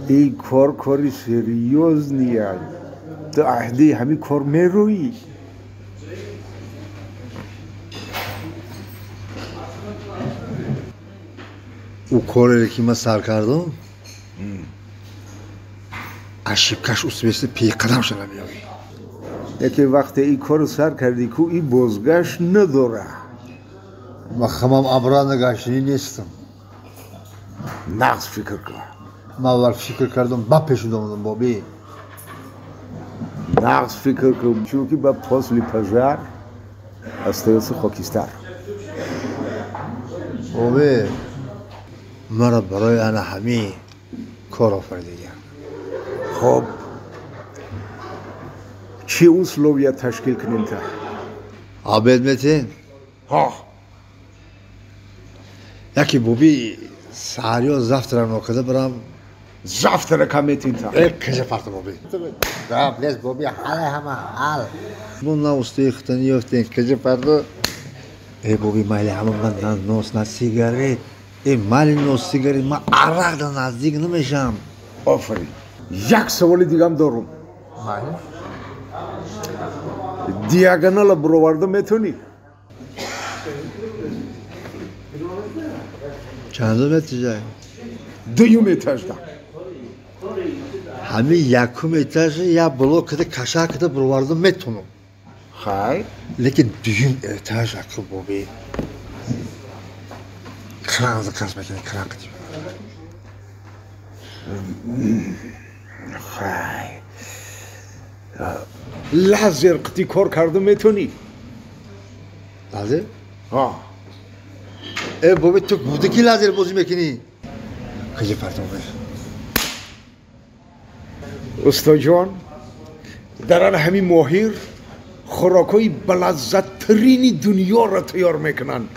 Ин кор кори серьёзния. Ту аҳди ҳамин кор мерӯӣ? Ӯ кореро ки ман сар кардам, ошибкаш успеси пеқадам шуда меёбӣ. Яке вақте ин корро сар кардӣ, ку ин бозгашт надора. Ман хамам обратно гаштанӣ нестам. Нағз фикр кун. Ман аввал фикр кардам, ба пеш омадам, бобӣ. Нағз фикр кун, чунки ба после пожар остаётся хокистар. Бобӣ, маро барои ана ҳамин кор офаридагиам. Хоб, чӣ условия ташкил кунем та? Обед метен? Ҳо. Яке бобӣ саҳариё завтрак нокарда барам. Завтрака метин та? Э, каҷа парта бобӣ. Гап нест бобӣ, ҳале ҳама ҳал. Мо на устои хутани ёфтем, каҷа парта. Э бобӣ, майли ҳама ман на нос, на сигарет. Э, майли нос, сигарет, ман арақ да наздик намешам. Офарин. Як саволи дигам дорум. Майли. Диагонала бироварда метавонӣ? Чандум этажа? Дуюм этажда. Ҳамин якум этажа як блок када каша када бироварда метавонам. Хай. Лекин дуюм этаж аку бобӣ. Кран заказ мекунӣ, кран қати. Хай. Лазер қити кор карда метавонӣ? Лазер? Ҳа. Э, бобӣ, ту гуфтӣ ки лазер бозӣ мекунӣ? Каҷа партом бобӣ? Устоҷон, дар ана ҳамин моҳир хӯрокҳои балаззаттарини дунёро тайёр мекунанд.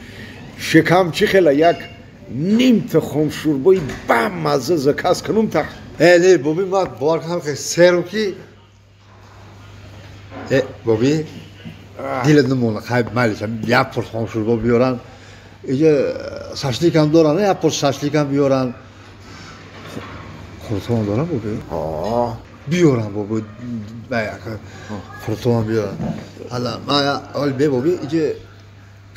Шикам чӣ хела як нимта хомшӯрбои бамазза заказ кунум та? Э, не, бобӣ, ман бовар кунам ки серу ки. Э, бобӣ, дилат намонад, хай майли, як пурс хомшӯрбо биёранд. Иҷа шашликам доранд, як пурс шашликам биёранд. Хуртовам дорам, бобӣ? Ҳо. Биёрам, бобӣ, хуртовам биёрам. Ҳала, ман оли бе, бобӣ, иҷа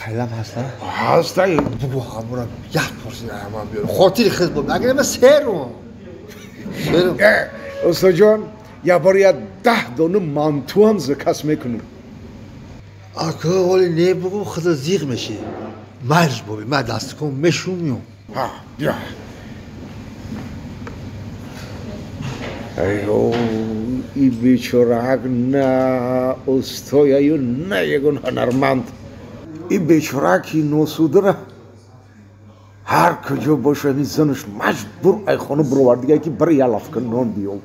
қайлам ҳаста? Ҳаста. Бугу ҳамура як пурс ҳамам биёрам. Хотири хиз, бобӣ, агар ман серум. Серум. Э, устоҷон, як бор як 10 дона мантуам заказ мекунем. Ака, оли не бугу, худа зиғ мешӣ. Майлиш, бобӣ, ман дастком мешум меом. Ҳа, бия. Айо, и бечораак на устояю, на ягон ҳунарманд. И бечораки носудара ҳар куҷо боша ҳамин занаш маҷбур ай хона бировардига ки бара як лавка нон биёв.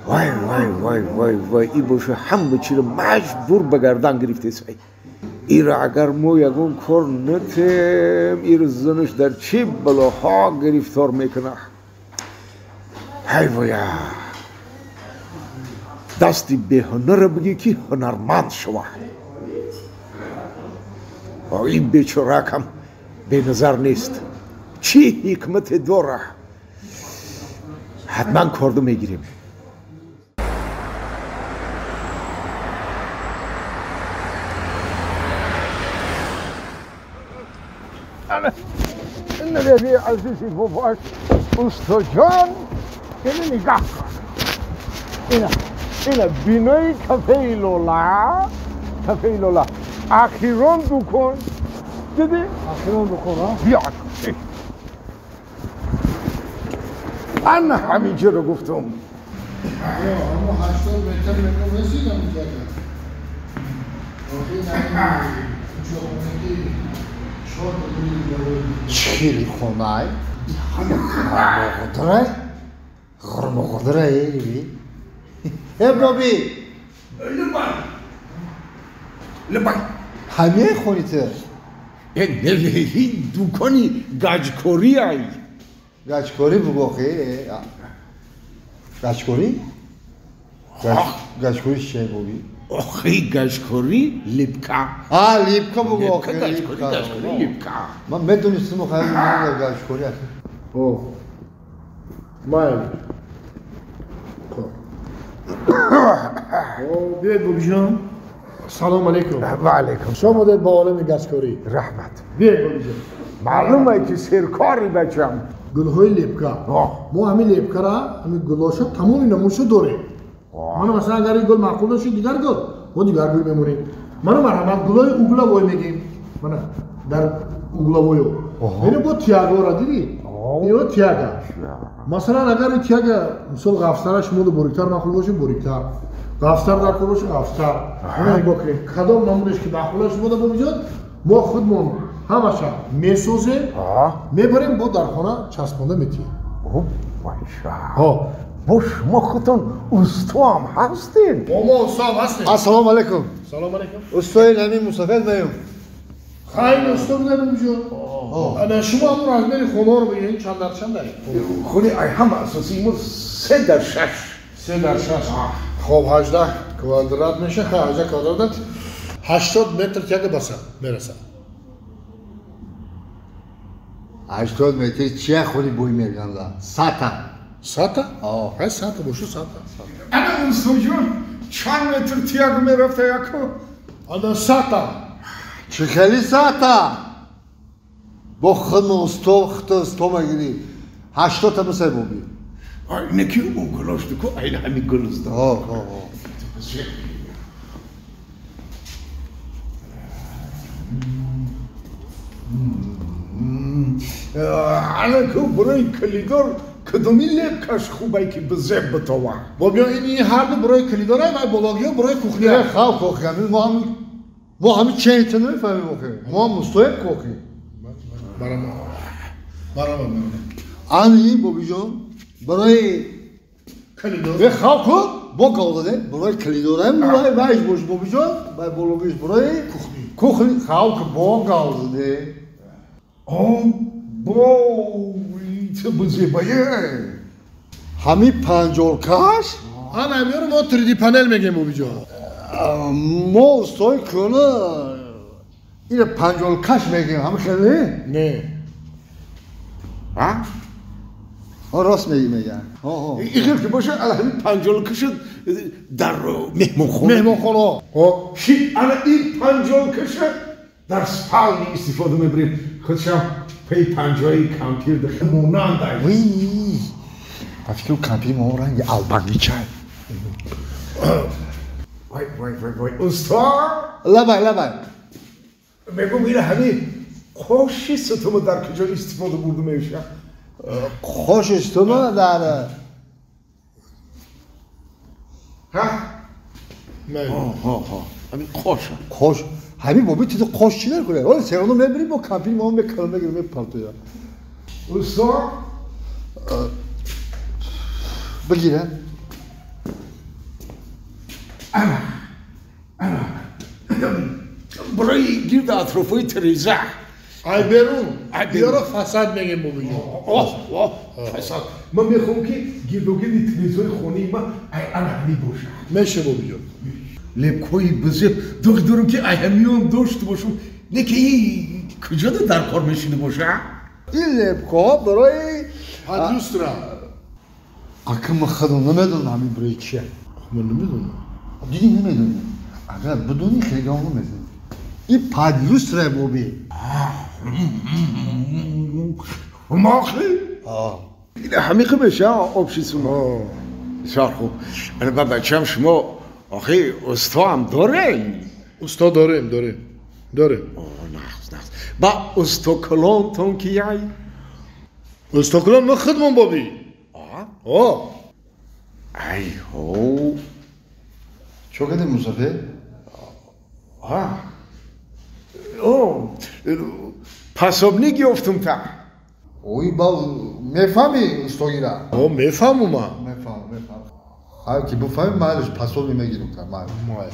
Вай, вай, вай, вай, вай, и боша ҳама чиро маҷбур ба гардан гирифтесай. Ира агар мо ягон кор натем, ира занаш дар чӣ балоҳо гирифтор мекунад. Ҳай воя, дасти беҳунарро бигӣ ки ҳунарманд шава. Ин бечоракам беназар нест. Чӣ ҳикмате дора? Ҳатман корду мегирем. Наби азизи бобош, устоҷон, ина нигоҳ кун. Ина, ина бинои кафеи Лола, кафеи Лола. Ахирон дукон. Дидӣ? Ахирон дукон, а? Биё. Ана ҳаминҷоро гуфтам. Ҳамо 80 метр мекун расидам инҷода. Чил хонай, ҳама ғурмоғудрай, ғурмоғудрай, э бобӣ. Либай. Либай. Ҳамин хони ту? Э, не, ин дукони гаҷкорӣ ай. Гаҷкорӣ бугу охи. Гаҷкорӣ? Гаҷкорӣ чӣ бобӣ? Охи гаҷкорӣ липка. А, липка бугу охи. Гаҷкорӣ, гаҷкорӣ липка. Ман медонистам охи гаҷкорӣ охи. О. Майли. Хоб. Биёед бобиҷон. Салом алейкум. Ва алейкум. Хуш омадед ба олами гачкорӣ. Раҳмат. Биёед бобиҷон. Маълуме ки серкори бачам. Гулҳои лепка. Мо ҳамин лепкара, ҳамин гулоша тамоми намудшо дорем. Мана масалан агар ин гул маъқул дошт дигар гул, мо дигар гул мемонем. Мана марҳамат гулои угловой мегем. Мана дар угловою. Ино бо тягора дидӣ? Ино тяга. Масалан агар ин тяга мисол ғафстара шумо бориктар маъқул бошад, бориктар. Ғафстар даркор бошад, ғафстар. Мана нигоҳ кунед. Кадом намудеш ки маъқул аст шумо бобиҷон, мо худмон ҳамаша месозем, мебарем бо дар хона часпонда метиҳем. Бо шумо худтон устоам ҳастед? Мо устоам ҳастем. Ассалому алайкум. Салом алайкум. Устои нами мусафед меюм. Хайр усто будем бобиҷон. Ана шумо ҳамон размери хонаро бигиред, чанд дар чанд дар? Хони ай ҳама асосии мо 3 дар 6. 3 дар 6. Хоб 18 квадрат меша, 18 квадрат 80 метр тяга баса мерасад. 80 метр чия хони бой меганда? Сата. Сата? Ҳай сата бошу сата. Ана устоҷон, чанд метр тяга мерафта яко? Ана сата. Чӣ хели сата? Бо худмо усто, худто усто мегирӣ. 80 та мисай боби. Ай неки углош ку ай ҳами гул уста. Ҳо. Ана ку барои калидор кадоми лепкаш хубай ки бизеб битова? Бобиён ин ҳарду барои калидора ва бологиё барои кухня. Хав кухня. Мо ҳами чента намефаҳмем охи. Мо ҳам устоем кухни. Барама. Ани бобиҷон барои калидор. Ве хав ку бо гав дадем барои калидораем вайш бош бобиҷон вай бологиш барои кухни. Кухни хав ку бо гав дадем. Бо чӣ бизебае? Ҳами панҷолкаш? Ана ҳамиёро мо 3D панел мегем бобиҷон. Мо устои кӯна ина панҷолкаш мегем, ҳами хеле? Не. А? Рост меги мегам. Ихел ки боша, ана ҳами панҷолкаша дар меҳмонхона. Меҳмонхона. Шит, ана ин панҷолкаша дар спални истифода мебарем. Худшам пей панҷои кампир монанд ай. Вий! Ба фикру кампири мо ранги албанги чай. Вай, вай, вай, вай, усто? Лабай, лабай. Мегум ина ҳами қоши сутума дар куҷо истифода бурда меша? Қоши сутума дар ҳа? Ҳамин қоша. Қош. Ҳамин боби тиди қош чӣ дар кунад? Оли сероно мебирим бо кампири мо мекалам мегирим мепартоя. Усто? Бигира. Ана, ана. Барои гирди атрофҳои тиреза. Ай берун. Биёро фасад мегем бобиҷон. Оҳ, оҳ, фасад. Ман мехоҳам ки гирдогирди тирезаҳои хонаи ман ай ана ҳамин бошад. Меша бобиҷон. Лепкҳои бизеб доғ дорам ки ай ҳамиён дошта бошам. Не ки куҷода дар кор мешида боша? Ин лепкҳо барои падлюстра. Ака ман худам намедонам ҳамин барои чия. Ман намедонам. Дидӣ намедонӣ. Агар бидонӣ хеле гап намезанӣ. Ин падлюстра боби. Мохи? Ҳамиқа меша обшисума. Бисёр хуб. Ана ба бачам шумо охи устоам дорем? Усто дорем, дорем. Дорем. Нағз, нағз. Ба устокалонтон кияй? Устокалон мо худмон боби. О. Ай ҳо. Чо кардем мусафир? А. О, пасобник ёфтум та. Ой, ба мефаҳми устогира? О, мефаҳмум ман. Мефаҳмам, мефаҳмам. Ҳар ки бифаҳми майлиш пасобни мегирум та, майл. Майл.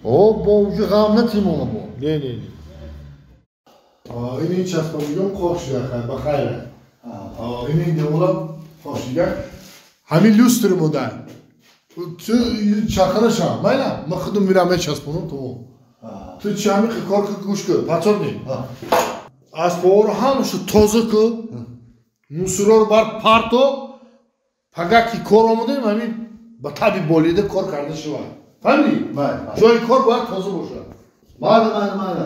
О, бо уҷи ғам натимона бо. Не, не, не. Ин ин часпонигон қош шуда хай, ба хайр. Ин ин девола қош дига. Ҳамин люстр монда. Ту чақираша, майла? Ман худам мирам мечаспонам тамом. Ту чи ҳамин кор ки гӯш кун, пацобни. Асбобҳоро ҳамашу тоза кун, мусорҳоро бар парто, Пага ки кор омадем, ҳамин ба таби болида кор карда шавад. Фаҳмидӣ? Ҷои кор бояд тоза бошад. Майли, майли, майли.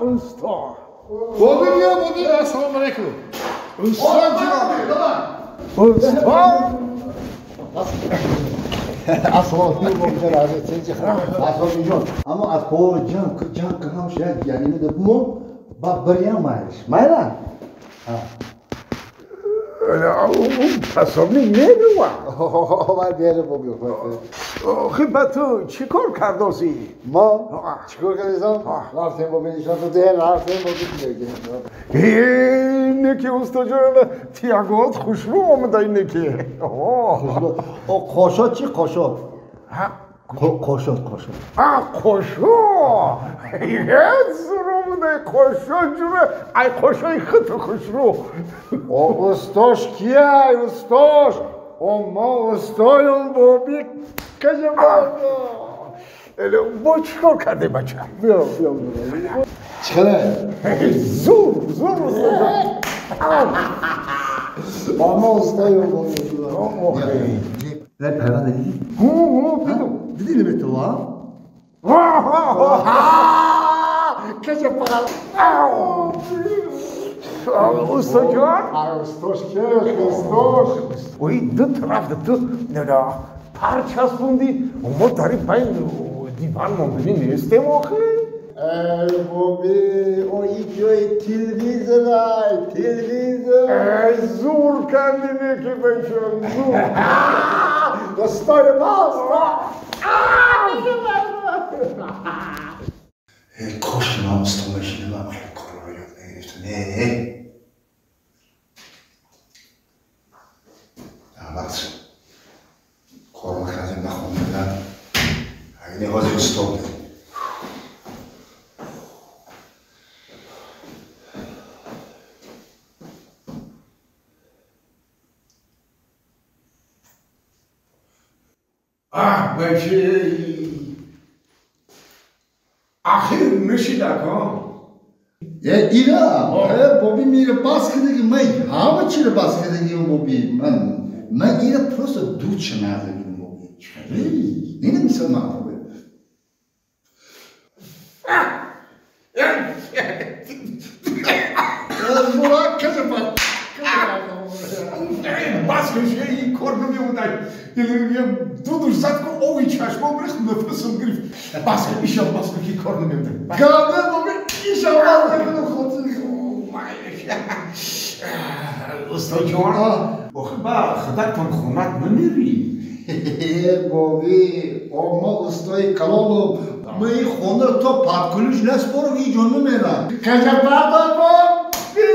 Усто. Боби бия, боби. Ассалому алайкум. Усто ҷон. Усто. Ассалому алайкум, Ассалому ҷон. Аммо аз повар ҷанг, ҷанг ҳам шояд яъне мо ба бирям майлиш. Майла? Пасовни мерува. Ман беру боби. Охи ба ту чӣ кор кардосӣ? Мо чӣ кор кардисам? Рафтем боби нишон дода, рафтем боби. Неки устоҷон, тиягот хушрӯ омада неки. Хушрӯ. О қошот чӣ қошот? Қошот, қошот. А қошо. Ҳеҷ омада қошо ҷура, ай қошои худ хушрӯ. О устош кияй, устош? О мо устоём боби кажа бо. Эле бо чӣ кор кардӣ бача? Биё, биё. Чӣ хеле? Зур, зур устоҷон. О мо устоём боби. Охе. Пайванд дидӣ? Ҳу, ҳу, дидам. Дидӣ наметова? Кажа фақат. Устоҷон? Устош ке, устош. Ой, ду тараф ту пар часпонди, мо дар байн диван мондани нестем охе. Эй боби, о и ҷои телевизорай, телевизор. Эй, зур канди неки бачам, зур. Достои маст. Эй, кош ман усто мешинам, эй, корро ёд мегирифтам. Эй. Вақт кор мекардем, нахондем, агар ҳозир усто будем. Аҳ, бача, ахир нишидак, ҳа? Э, ира, э, боби мира бас кардагӣ, ман ҳама чиро бас кардагиам боби. Ман ира просто дуча надагим боби. Ина мисол ман боби. Бас каши, кор намеомадай. Дудуш зад ку ови чашмом рехт, нафасам гирифт. Бас ка, ишам бас ка, ки кор намеомадай. Гавне боби, ишам бас накунам хотир. Устоҷон, охи ба худатон хонат намерӣ? Боби, о мо устои калону ман ин хона то падкулиш наспорам, ин ҷо намерам. Кажа бардор боби.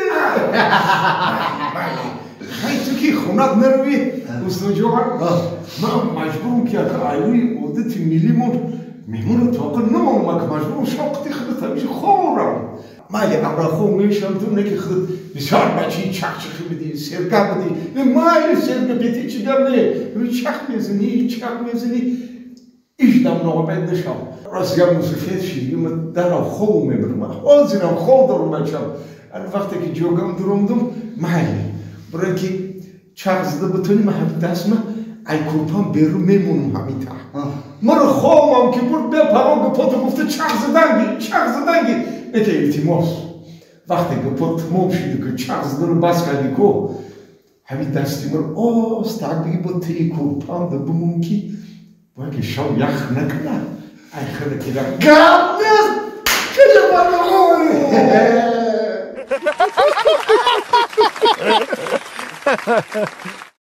Хай ту ки хонат наравӣ, устоҷон, ман маҷбурам ки ака айвои одати миллимон меҳмонро тоқа намомак, маҷбурам шавқати худат ҳамеша хобам. Майли амрахо мешам, ту неки худ бисёр бачаи чахчихӣ будӣ, серга будӣ. Майли серга бети чӣ гап не, чах мезанӣ, чах мезанӣ, иждам ноумед нашав. Рост гап мусофир шидӣ, ман дарав хоб мебурам, ҳозирам хоб дорам бачам. Вақте ки ҷогам дуромдум, майли барои ки чах зада бутонӣ, ман ҳамин дастма ай курпам берун мемонам ҳамин та. Маро хобам ки бурд, бепаро гапото гуфта чах заданги, чах заданги. Неки илтимос, вақте гапот тамом шиду ки чах задану бас кардӣ ку, ҳамин дасти маро остак биги бо тии курпам да бимон ки бояд ки шав ях накунад. Ай хана ки Гап нест, кажа бардор.